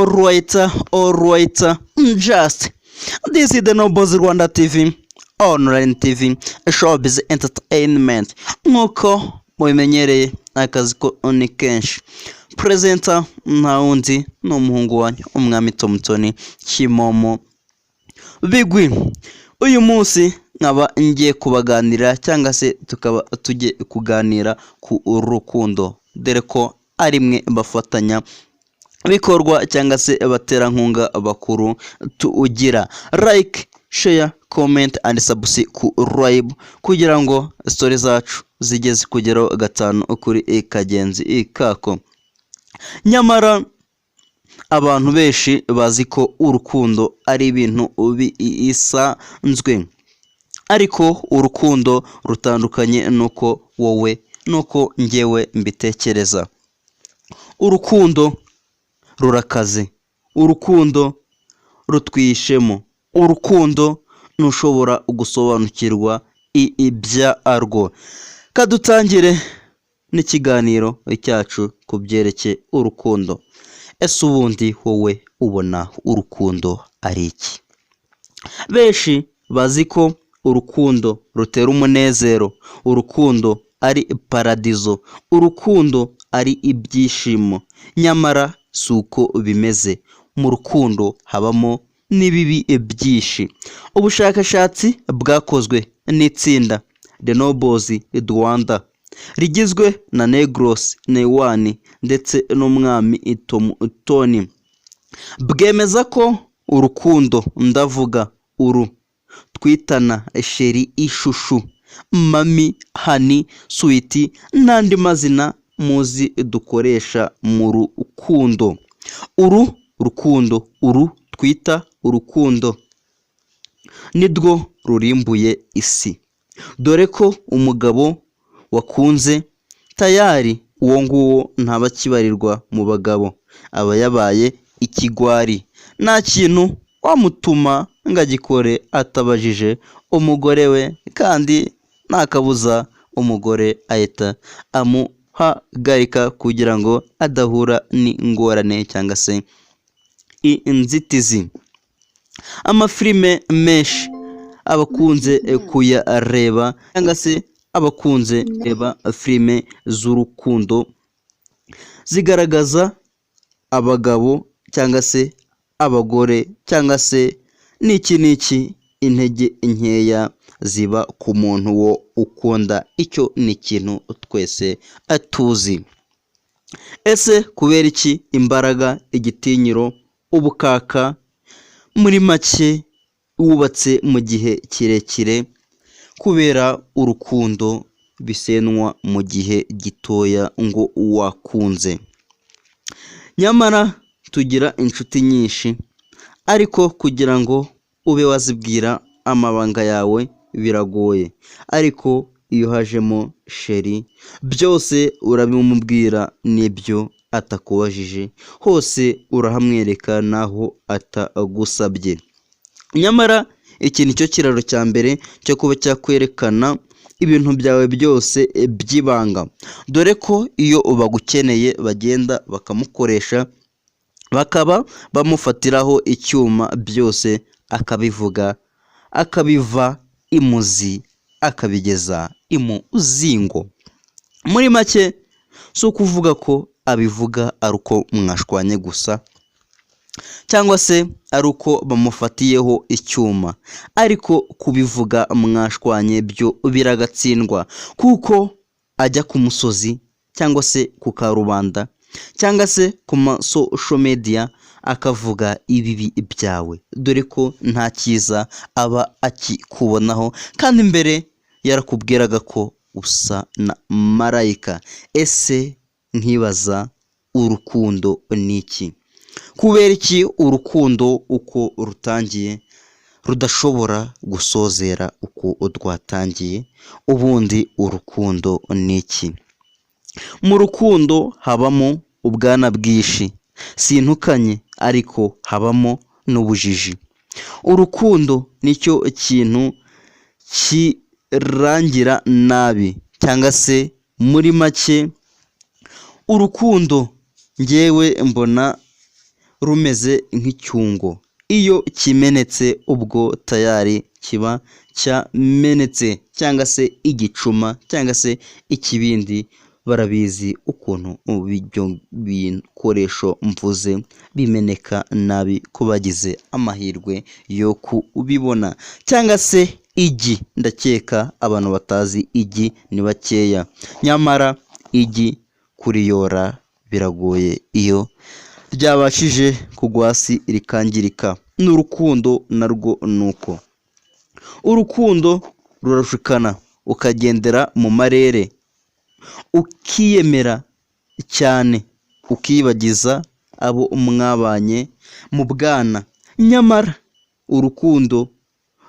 Alright, just this is the Nobles Rwanda TV, online TV, showbiz entertainment. Nk'uko mubimenyereye, akazi ko ni kenshi. Presenter nta wundi, ni umuhungu wanyu, Umwami Tomutoni Kimomo Bigwi. Uyu munsi nkaba ngiye kubaganira, cyangwa se tukaba tugiye kuganira ku rukundo, dore ko ari mwe bafatanya bikorwa cyangwa se abaterankunga bakuru tugira. Like, share, comment and subscribe kugira ngo story zacu zijye zikugeraho gatanu kuri kagenzi kako. Nyamara abantu benshi bazi ko urukundo ari ibintu bisanzwe, ariko urukundo rutandukanye n'uko wowe n'uko ngewe mbitekereza. Urukundo rurakaze, urukundo rutwishemo, urukundo ntushobora gusobanukirwa ibyarwo. Kadutangire n'ikiganiro cyacu ku byerekeye urukundo. Ese ubundi wowe ubona urukundo ari iki? Benshi bazi ko urukundo rutera umunezero, urukundo ari paradizo, urukundo ari ibyishimo. Nyamara si uko bimeze. Mu rukundo habamo n'ibibi byinshi. Ubushakashatsi bwakozwe n'itsinda The Nobles Rwanda rigizwe na Negros Newani ndetse n'Umwami Tony bwemeza ko urukundo, ndavuga uru twitana chéri, chouchou, mami, honey, sweetie n'andi mazina muzi dukoresha mu rukundo, uru rukundo, uru twita urukundo, nirwo rurimbuye isi, dore ko umugabo wakunze tayari uwo nguwo ntaba akibarirwa mu bagabo, aba yabaye ikigwari. Nta kintu wamutuma ngo agikore atabajije umugore we, kandi nta kabuza umugore ahita amuhagarika kugira ngo adahura n'ingorane cyangwa se inzitizi. Amafilime menshi abakunze kuyareba cyangwa se abakunze kureba filime z'urukundo zigaragaza abagabo cyangwa se abagore cyangwa se n'iki n'iki, intege nkeya ziba ku muntu wo ukunda. Icyo ni ikintu twese tuzi. Ese kubera iki imbaraga, igitinyiro, ubukaka, muri make wubatse mu gihe kirekire kubera urukundo, bisenwa mu gihe gitoya ngo wakunze? Nyamara tugira inshuti nyinshi, ariko kugira ngo ube wazibwira amabanga yawe biragoye. Ariko iyo hajemo chéri, byose urabimubwira, n'ibyo atakubajije hose urahamwereka naho atagusabye. Nyamara iki ni cyo kiraro cya mbere cyo kuba cyakwerekana ibintu byawe byose by'ibanga, dore ko iyo bagukeneye bagenda bakamukoresha, bakaba bamufatiraho icyuma, byose akabivuga, akabiva imuzi akabigeza imuzingo. Muri make, si ukuvuga ko abivuga ari uko mwashwanye gusa cyangwa se ari uko bamufatiyeho icyuma, ariko kubivuga mwashwanye byo biragatsindwa, kuko ajya ku musozi cyangwa se ku karubanda cyangwa se ku ma social media akavuga ibibi byawe, dore ko nta cyiza aba akikubonaho, kandi mbere yarakubwiraga ko usa na marayika. Ese nkibaza, urukundo ni iki? Kubera iki urukundo uko rutangiye rudashobora gusozera uko rwatangiye? Ubundi urukundo ni iki? Mu rukundo habamo ubwana bwinshi, sintukanye, ariko habamo n'ubujiji. Urukundo nicyo kintu kirangira nabi, cyangwa se muri make urukundo ngewe mbona rumeze nk'icyungo. Iyo kimenetse ubwo tayari kiba cyamenetse, cyangwa se igicuma cyangwa se ikibindi. Barabizi ukuntu ibyo bikoresho mvuze bimeneka nabi ku bagize amahirwe yo kubibona. Cyangwa se igi, ndakeka abantu batazi igi ni bakeya, nyamara igi kuriyora biragoye iyo ryabashije kugwa hasi rikangirika. N'urukundo narwo ni uko, urukundo rurashukana ukagendera mu marere, ukiyemera cyane, ukiyibagiza abo mwabanye mu bwana. Nyamara urukundo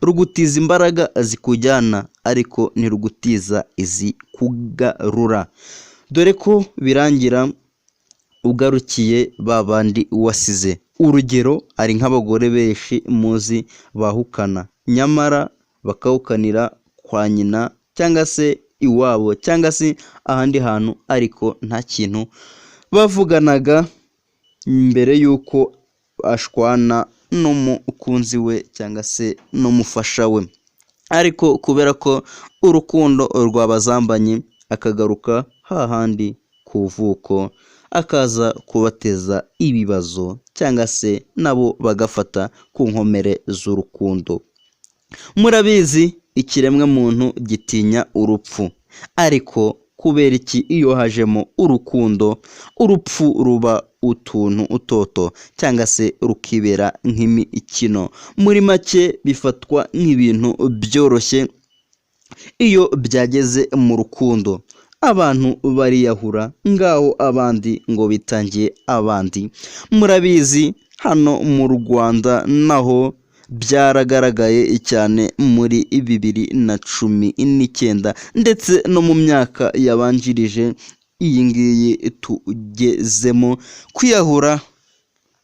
rugutiza imbaraga zikujyana, ariko ntirugutiza izikugarura, dore ko birangira ugarukiye ba bandi wasize. Urugero, hari nk'abagore benshi muzi bahukana, nyamara bakahukanira kwa nyina cyangwa se iwabo cyangwa se ahandi hantu, ariko nta kintu bavuganaga mbere y'uko ashwana n'umukunzi we cyangwa se n'umufasha we. Ariko kubera ko urukundo rwabazambanye, akagaruka hahandi ku vuko, akaza kubateza ibibazo cyangwa se nabo bagafata ku nkomere z'urukundo. Murabizi, ikiremwamuntu gitinya urupfu, ariko kubera iki iyo hajemo urukundo urupfu ruba utuntu utoto cyangwa se rukibera nk'imikino? Muri make, bifatwa nk'ibintu byoroshye iyo byageze mu rukundo. Abantu bariyahura, ngaho abandi ngo bitangiye abandi. Murabizi, hano mu Rwanda naho byaragaragaye cyane muri 2019 ndetse no mu myaka yabanjirije iyi ngiyi tugezemo. Kwiyahura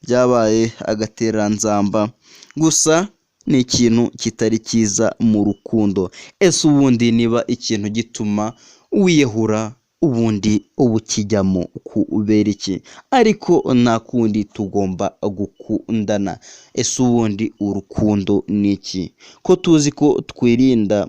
byabaye agatereranzamba, gusa ni ikintu kitari cyiza mu rukundo. Ese ubundi niba ikintu gituma wiyahura, ubundi uba ukijyamo kubera iki? Ariko nta kundi, tugomba gukundana. Ese ubundi urukundo ni iki, ko tuzi ko twirinda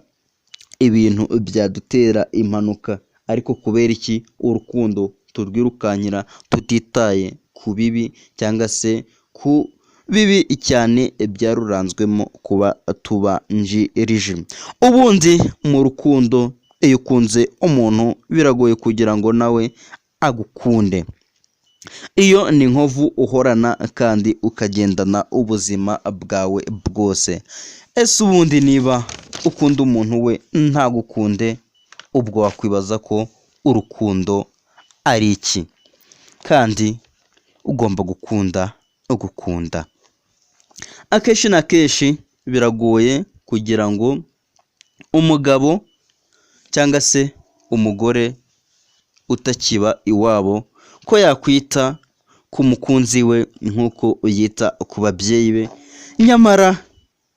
ibintu byadutera impanuka, ariko kubera iki urukundo turwirukankira tutitaye ku bibi cyangwa se ku bibi cyane byaruranzwemo kuba tubanjirije? Ubundi mu rukundo, iyo ukunze umuntu biragoye kugira ngo nawe agukunde. Iyo ni inkovu uhorana kandi ukagendana ubuzima bwawe bwose. Ese ubundi niba ukunda umuntu we ntagukunde, ubwo wakwibaza ko urukundo ari iki? Kandi ugomba gukunda ugukunda. Akenshi na kenshi biragoye kugira ngo umugabo cyangwa se umugore utakiba iwabo ko yakwita ku mukunzi we nk'uko yita ku babyeyi be. Nyamara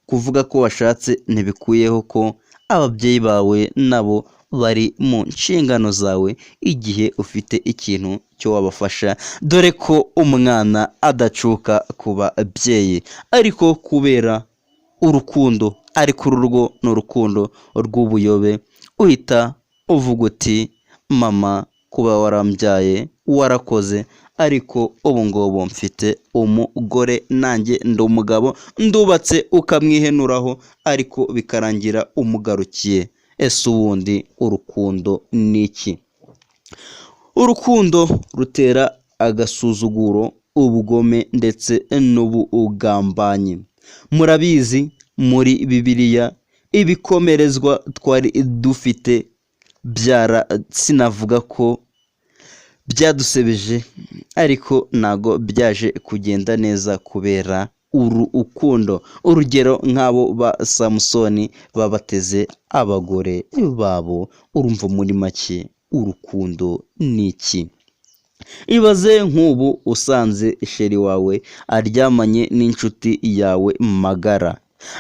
kuvuga ko washatse ntibikuyeho ko ababyeyi bawe nabo bari mu nshingano zawe igihe ufite ikintu cyo wabafasha, dore ko umwana adacuka ku babyeyi. Ariko kubera urukundo, ariko uru rwo ni urukundo rw'ubuyobe, uhita uvuga uti: "Mama, kuba warambyaye warakoze, ariko ubu ngubu mfite umugore, nanjye ndi umugabo, ndubatse", ukamwihenuraho, ariko bikarangira umugarukiye. Ese ubundi urukundo ni iki? Urukundo rutera agasuzuguro, ubugome ndetse n'ubugambanyi. Murabizi, muri Bibiliya ibikomerezwa twari dufite byara, sinavuga ko byadusebeje, ariko ntago byaje kugenda neza kubera urukundo. Urugero, nk'abo ba Samusoni babateze abagore babo. Urumva, muri make urukundo ni iki? Ibaze nk'ubu usanze chéri wawe aryamanye n'inshuti yawe magara.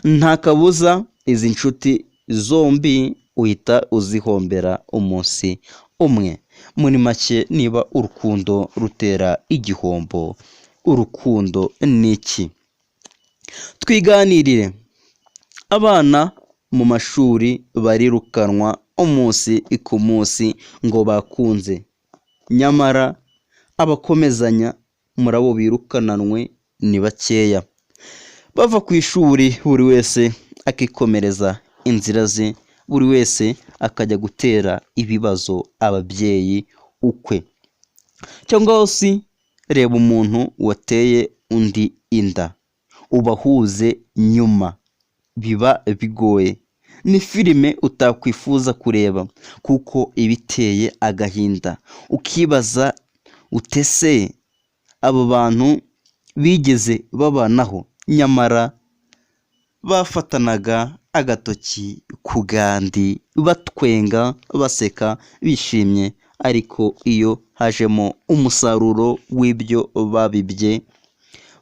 Nta kabuza izi nshuti zombi uhita uzihombera umunsi umwe. Muri make, niba urukundo rutera igihombo. Urukundo ni iki? Twiganirire. Abana mu mashuri barirukanwa umunsi ku munsi ngo bakunze, nyamara abakomezanya muri abo birukananwe ni bakeya. Bava ku ishuri, buri wese akikomereza inzira ze, buri wese akajya gutera ibibazo ababyeyi ukwe. Cyangwa se reba umuntu wateye undi inda, ubahuze nyuma, biba bigoye. Ni filime utakwifuza kureba kuko iba iteye agahinda, ukibaza uti: "Ese aba bantu bigeze babanaho?" Nyamara bafatanaga agatoki ku kandi, batwenga, baseka, bishimye, ariko iyo hajemo umusaruro w'ibyo babibye,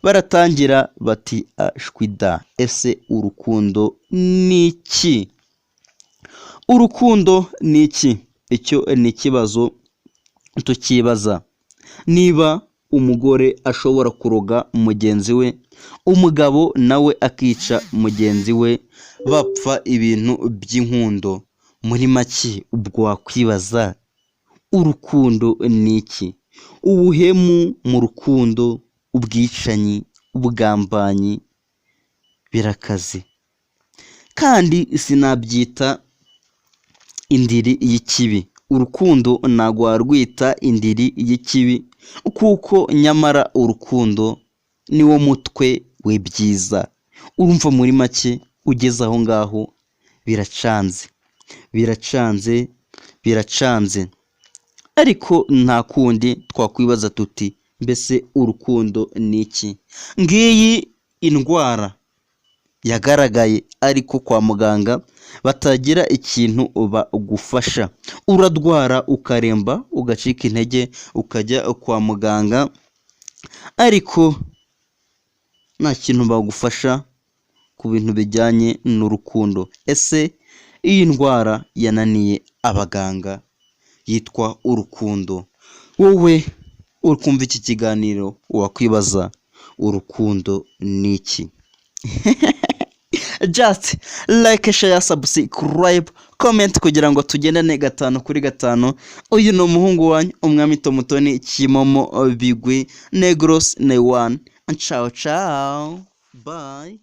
baratangira bati: "Ashwida." Ese urukundo ni iki? Urukundo ni iki? Icyo ni ikibazo tukibaza. Niba umugore ashobora kuroga mugenzi we, umugabo nawe akica mugenzi we, bapfa ibintu by'inkundo, muri make ubwo wakwibaza: urukundo ni iki? Ubuhemu mu rukundo, ubwicanyi, ubugambanyi birakaze, kandi sinabyita indiri y'ikibi. Urukundo ntabwo warwita indiri y'ikibi, kuko nyamara urukundo ni wo mutwe w'ibyiza. Urumva muri make ugeze aho ngaho biracanze, biracanze, biracanze, ariko nta kundi, twakwibaza tuti: "Mbese urukundo ni iki?" Ngiyi indwara yagaragaye, ariko kwa muganga batagira ikintu bagufasha. Urarwara ukaremba, ugacika intege, ukajya kwa muganga, ariko nta kintu bagufasha ku bintu bijyanye n'urukundo. Ese iyi ndwara yananiye abaganga yitwa urukundo? Wowe uri kumva iki kiganiro, wakwibaza: urukundo ni iki? Just like, share, subscribe, comment kugira ngo tugendane gatanu kuri gatanu. Uyu ni umuhungu wanyu, umwami Tomutoni Kimomo Bigwi Negros Newan. Ciao ciao, bye.